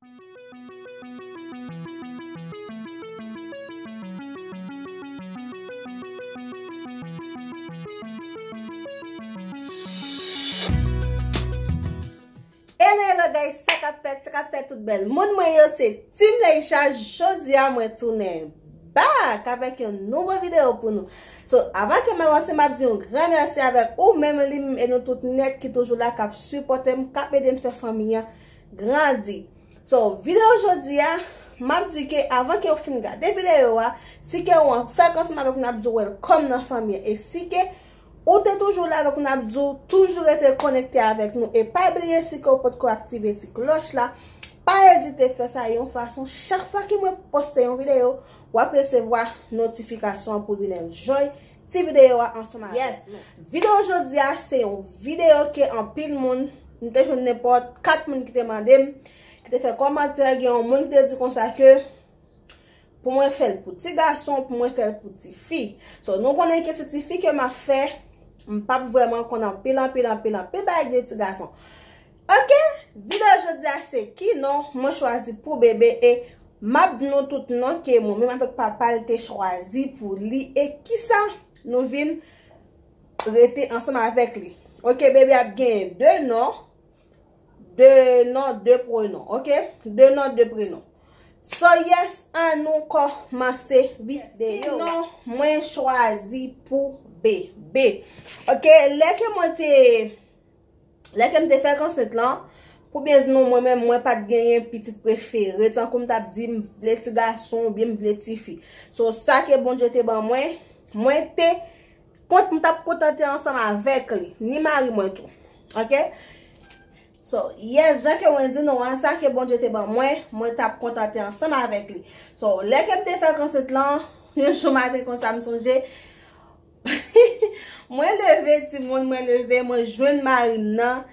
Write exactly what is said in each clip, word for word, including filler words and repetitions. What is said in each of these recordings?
Hello, hello guys, sa k ap fèt, sa k ap fèt tout bèl moun mwen yo, se Team Leisha. Jodi a mwen tounen back avèk yon nouvo videyo pou nou. So, avan ke m avanse, m ap di yon gran mèsi avèk ou menm li menm e nou tout nèt ki toujou la, k ap sipòte m, k ap ede m fè fanmi an grandi. So, videyo jodi a, m ap di ke avan ke w fin gade videyo a, si ke w an fèk ansanm avèk nou, n ap di w welcome nan fanmi an. E si ke ou te toujou la, donk n ap di w toujou rete konekte avèk nou. E pa bliye, si ke w potko aktive ti klòch la, pa ezite fè sa yon fason chak fwa ke mwen poste yon videyo, w ap resevwa notifikasyon an pou vin enjoy ti videyo a ansanm avèk nou. Yes. Videyo jodi a, se yon videyo ke anpil moun, m te jwenn nenpòt kat moun ki te mande m, ki te fè kòmantè, gen yon moun ki te di konsa ke pou mwen fè l pou ti gason, pou mwen fè l pou ti fi. So, nou konnen ke se ti fi ke m ap fè, m p ap vrèman konn anpil, anpil, anpil, anpil bagay de ti gason. Ok, videyo jodi a se ki non mwen chwazi pou bebe e m ap di nou tout non ke mwen menm avèk papa l te chwazi pou li e kisa nou vin rete ansanm avèk li. Ok, bebe ap genyen de non, de non, de prenon, ok? De non, de prenon. So yes, an nou kòmanse videyo. Ki non mwen chwazi pou bebe. Ok, lè ke mwen te Lè ke m te fèk ansent lan, pou byen di nou, mwen menm, mwen pa t genyen pitit prefere, tankou m t ap di m vle ti gason oubyen m vle ti fi. So, sa ke Bondye te ban mwen, mwen te kont, m t ap kontante ansanm avèk li, ni mari mwen tou. Ok? So, yes, jan ke mwen di nou an, sa ke Bondye te ban mwen, mwen t ap kontante ansanm avèk li. So, lè ke m te fèk ansent lan, yon jou maten konsa, m sonje, mwen leve, timoun, mwen leve, mwen jwenn mari m nan,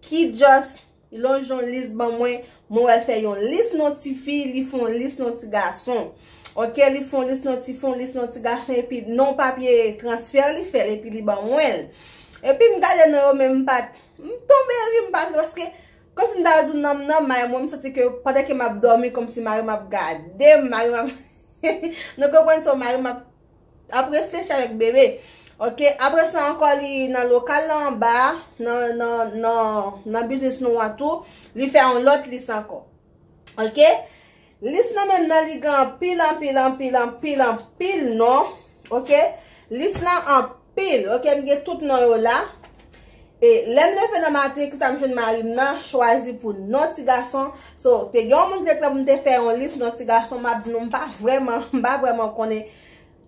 ki just lonje yon lis ban mwen, mwen wè l fè yon lis non ti fi, li fè yon lis non ti gason. Ok, li fè yon lis non ti fi, yon lis non ti gason, epi non papye transfè li fè l, epi li ban mwen l. Epi m gade non yo, men m pa t, m tonbe ri, m pa t ri, paske kòmsi m ta di w non m nan may mwen, m santi ke pandan ke m ap dòmi, kòmsi mari m ap gade m, mari m ap, nou konprann sa, mari m ap ap reflechi avèk bebe. Ok, apre sa ankò, li nan lokal la anba, nan, nan, nan, nan biznis nou an tou, li fè yon lòt lis ankò. Ok, lis nan menm nan, li gen anpil, anpil, anpil, anpil, anpil non. Ok, lis lan anpil. Ok, m gen tout non yo la. E lè m leve nan maten, kisa m jwenn mari m nan chwazi pou non ti gason. So, te gen yon moun ki te di pou m te fè yon lis non ti gason, m ap di nou, m pa vrèman, m pa vrèman konnen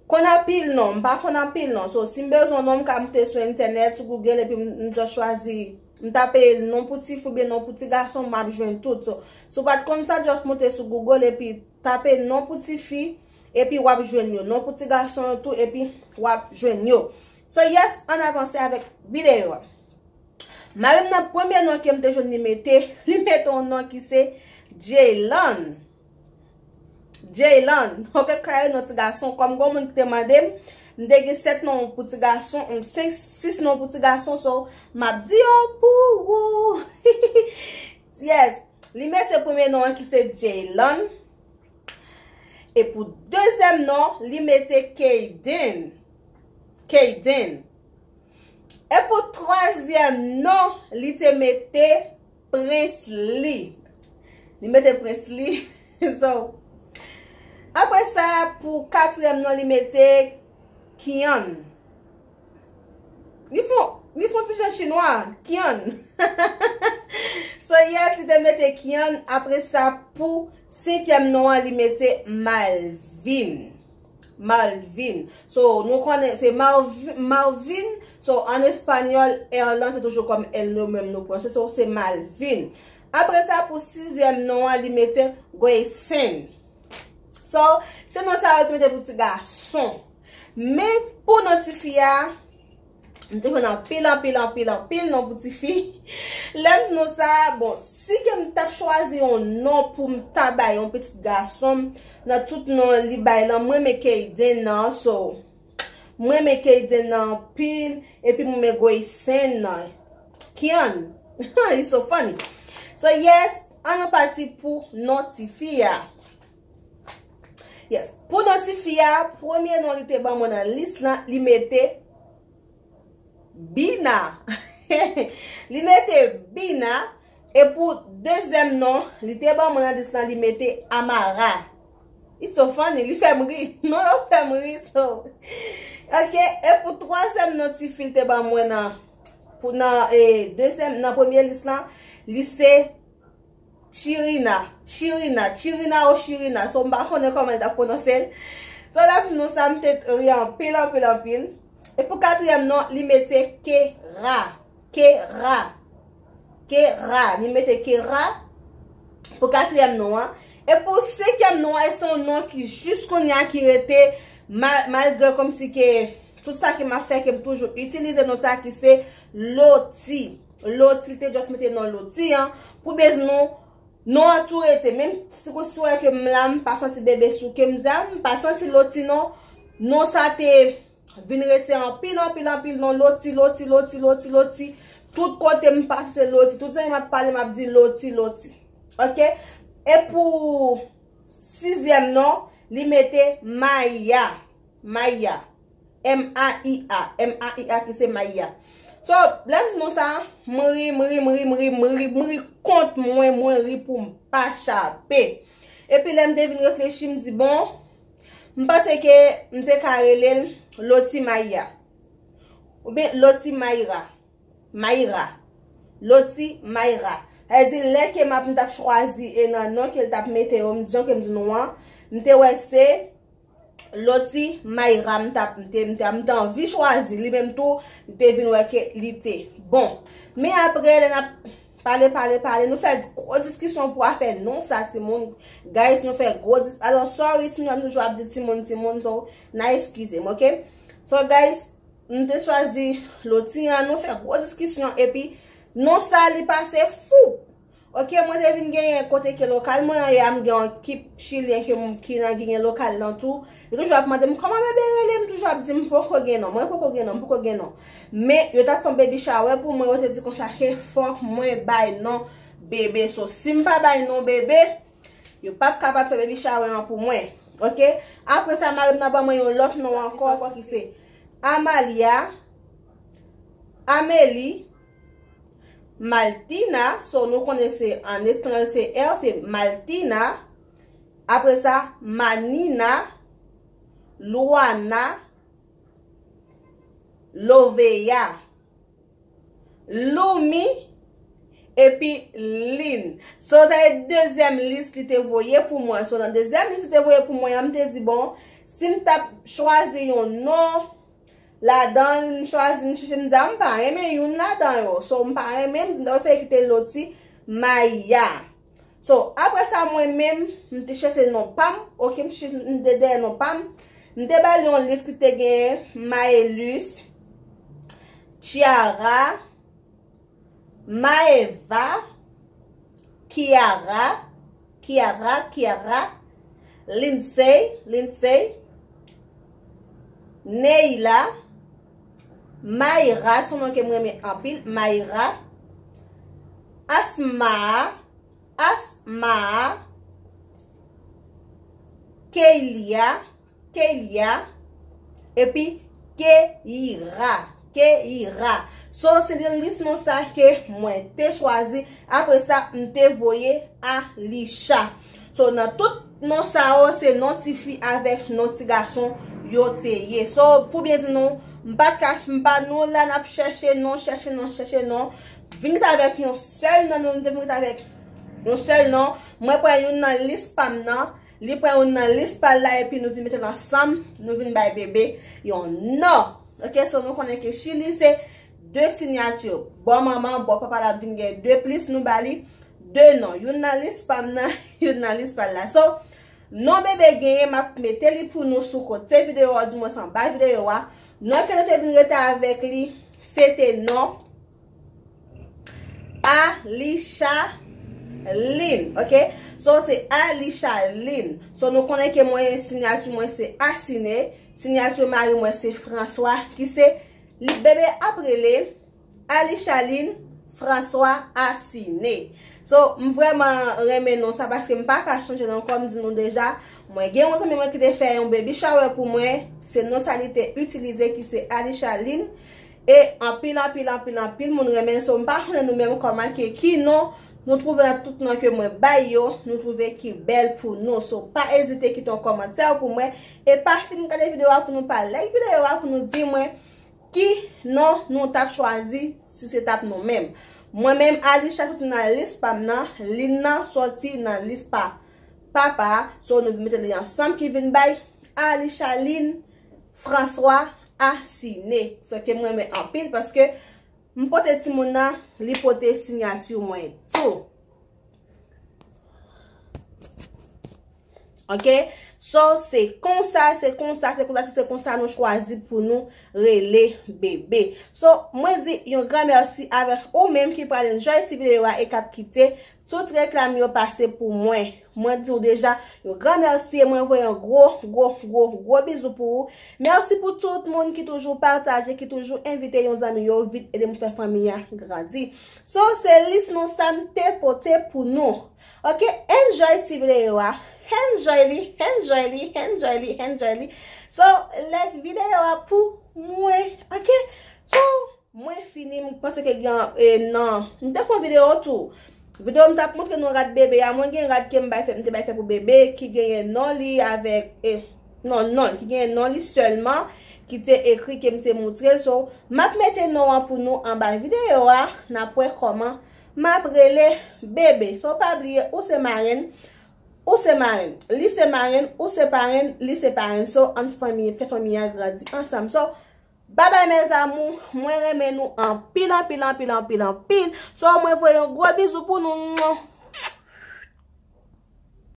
konn anpil non, m pa konn anpil non. So, si m bezwen non, m ka moute sou entènèt, sou Google, epi m, m just chwazi, m tape non pou ti fi oubyen non pou ti gason, m ap jwenn tout. So, si w pa t konn sa, just moute sou Google epi tape non pou ti fi, epi w ap jwenn yo. Non pou ti gason yo tou, epi w ap jwenn yo. So, yes, ann avanse avèk videyo a. Mari m nan premye non ke m te jwenn li mete, li mete yon non ki se Jaylan. Jaylan. Ok, kare non ti gason. Kòm gon moun ki te mande m, m te gen sèt non pou ti gason, m, senk, sis non pou ti gason, so, m ap di yo pou ou. Yes. Li mete premye non an ki se Jaylan. E pou dezyèm non, li mete Kayden. Kayden. E pou twazyèm non, li te mete Prinsley. Li mete Prinsley. So, apre sa, pou katriyèm non, li mete Kian. Li fon, li fon ti jan chinwa, Kian. So, yes, li te mete Kian. Apre sa, pou senkyèm non an, li mete Malvin. Malvin. So, nou konnen se Malvi-, Malvin. So, an espanyòl, L lan se toujou kòm L nou menm nou pran. So, se Malvin. Apre sa, pou sizyèm non an, li mete Grayson. So, se non sa yo te mete pou ti gason. Men, pou non ti fi a, m te jwenn anpil, anpil, anpil, anpil non pou ti fi. Lè m non sa, bon, si ke m t ap chwazi yon non pou m ta bay yon pitit gason m, nan tout non li bay lan, mwen renmen Kayden nan, so, mwen renmen Kayden nan anpil, epi mwen renmen Grayson nan. Kian. He's so funny. So, yes, Ann nou pati pou non tifi a. Yes. Pou non tifi a, premye non li te ban mwen nan lis lan, li mete Bina. Li mete Bina. E pou dezyèm non, li te ban mwen nan lis lan, li mete Amara. It's so funny, li fè m ri. Non, non, fè m ri, so. Ok, e pou twazyèm non tifi li te ban mwen nan, pou nan, e, dezyèm, nan premye lis lan, li se Chirina. Chirina, Chirina ou Chirina, so m pa konnen kòman li t ap pwononse l. So, l ap di nou sa, m te ri anpil, anpil, anpil. E pou katriyèm non, li mete Kera. Kera. Kera. Li mete Kera pou katriyèm non an. E pou senkyèm non an, e se yon non ki jis kounye a ki rete, ma-, malgre kòmsi ke tout sa ke m ap fè, ke m toujou itilize non sa ki se Loti. Loti, li te just mete non Loti an. Pou byen di nou, non an tou rete. Menm si w, si w wè ke m la, m pa santi bebe sou ke m di a, m pa santi Loti non. Non sa te vin rete anpil, anpil, anpil non Loti, Loti, Loti, Loti, Loti. Tout kote m pase Loti. Tout zanmi m ap pale, m ap di Loti, Loti. Ok? E pou sizyèm non, li mete Maya. Maya. M A I A. M A I A ki se Maya. So, lè m di nou sa, m ri, m ri, m ri, m ri, m ri, m ri kont mwen, mwen ri pou m pa chape. Epi lè m te vin reflechi, m di, bon, m panse ke m te ka rele l Loti Maya. Oubyen Loti Mayra. Mayra. Loti Mayra. Sa vle di, lè ke m ap, m t ap chwazi e nan non ke l t ap mete yo, m di jan ke m di nou an, m te wè se Loti Mayra m t ap, m te, m te, m te anvi chwazi. Li menm tou, m te vin wè ke li te bon. Men apre, lè n ap pale, pale, pale, nou fè gwo diskisyon pou afè non sa, timoun. Guys, nou fè gwo dis-, alò, sorry si m toujou ap di timoun, timoun, so, n a eskize m, ok? So, guys, m te chwazi Loti an, nou fè gwo diskisyon, epi non sa li pase fou. Ok, mwen te vin genyen kote ke lokal mwen an ye a, m gen yon ekip chilyen ke m, ki nan genyen lokal lan tou. Yo toujou ap mande m kòman bebe rele, m toujou ap di m poko gen non, mwen poko gen non, m poko gen non. Men yo t ap fè yon baby shower pou mwen, yo te di konsa ke fòk mwen bay non bebe. So, si m pa bay non bebe, yo p ap kapab fè baby shower an pou mwen. Ok? Apre sa, mari m nan ban mwen yon lòt non ankò, ankò ki se Amalia, Amelie, Maltina, so nou konnen se an espanyòl se L, se Maltina. Apre sa, Manina, Luana, Loveya, Lumi, epi Lin. So, sa se dezyèm lis li te voye pou mwen. So, nan dezyèm lis li te voye pou mwen an, m te di, bon, si m t ap chwazi yon non, ladan l, m chwazi, m chèche, m di, a, m pa renmen youn ladan yo. So, m pa renmen, m di, m ta prefere kite Loti Maya. So, apre sa, mwen menm, m te chèche non pa m, ok, m chèche, m te dèyè non pa m. M te ba l yon lis ki te gen Maëlus, Chiara, Maeva, Kiara, Kiara, Kiara, Lindsay, Lindsay, Neila, Mayra, se yon non ke m renmen anpil, Mayra, Asma, Asma, Keilia, Keilia, epi Keira. Keira. So, se de lis non sa ke mwen te chwazi. Apre sa, m te voye Alisha. So, nan tout non sa yo, se non tifi avèk non ti gason yo te ye. So, pou byen di nou, m pa t ka, m pa nou la n ap chèche non, chèche non, chèche non. Vin ret avèk yon sèl non, nou te vin ret avèk yon sèl non. Mwen pran youn nan lis pa m nan. Li pran youn nan lis pa l la epi nou vin mete l ansanm, nou vin bay bebe yon non. Ok, so nou konnen ke Chili se de sinyati. Bò manman, bò papa l ap vin gen de plis, nou ba li de non. Youn nan lis pa m nan, youn nan lis pa l la. So, non bebe genyen, m ap mete li pou nou sou kote videyo a, dimwens anba videyo a. Non ke nou te vin rete avèk li, se te non Alisha Lynn, ok? So, se Alisha Lynn. So, nou konnen ke mwen, sinyati mwen se Asine, sinyati mari mwen se François, ki se, li bebe ap rele Alisha Lynn François Asine. So, m vrèman renmen non sa paske m pa ka chanje l ankò, m di nou deja. Mwen gen yon zanmi mwen ki te fè yon baby shower pou mwen. Se non sa li te itilize ki se Alichaline. E anpil, anpil, anpil, anpil moun renmen l. So, m pa konnen nou menm kòman ke ki non nou twouve nan tout non ke mwen bay yo, nou twouve ki bèl pou nou. So, pa ezite kite yon kòmantè pou mwen. E pa fin gade videyo a pou nou pa like videyo a pou nou di mwen ki non nou t ap chwazi si se t ap nou menm. Mwen menm, Alisha soti nan lis pa m nan, Lin nan soti nan lis pa papa a. So, nou vin mete li ansanm ki vin bay Alishaline François Asine. So, ke m renmen anpil paske m pote timoun nan, li pote siyati mwen tou. Ok? So, se konsa, se konsa, se konsa, se konsa nou chwazi pou nou rele bebe. So, mwen di yon gran mèsi avèk ou menm ki pral enjoy ti videyo a e k ap kite tout reklam yo pase pou mwen. Mwen di w deja, yon gran mèsi e mwen voye yon gwo, gwo, gwo, gwo bizou pou ou. Mèsi pou tout moun ki toujou pataje, ki toujou envite yon zanmi yo, vin ede m fè fanmi a grandi. So, se lis non sa m te pote pou nou. Ok, enjoy ti videyo a. Enjoy li, enjoy li, enjoy li, enjoy li. So, like videyo a pou mwen. Ok? So, mwen fini, m panse ke gen, e, nan. M te fè yon videyo tou. Videyo m t ap montre nou rad bebe a. Mwen gen rad ke m bay fè, m te bay fè pou bebe, ki genyen non li avèk, e, non, non, ki genyen non li sèlman, ki te ekri ke m te moutre l. So, m ap mete non an pou nou anba videyo a. N ap wè kòman m ap rele bebe. So, pa bliye, ou se marenn, ou se marenn. Li se marenn, ou se parenn, li se parenn. So, ann fanmi, fè fanmi a grandi ansanm. So, babay mes amours, mwen renmen nou anpil, anpil, anpil, anpil, anpil. So, mwen voye yon gwo bizou pou nou.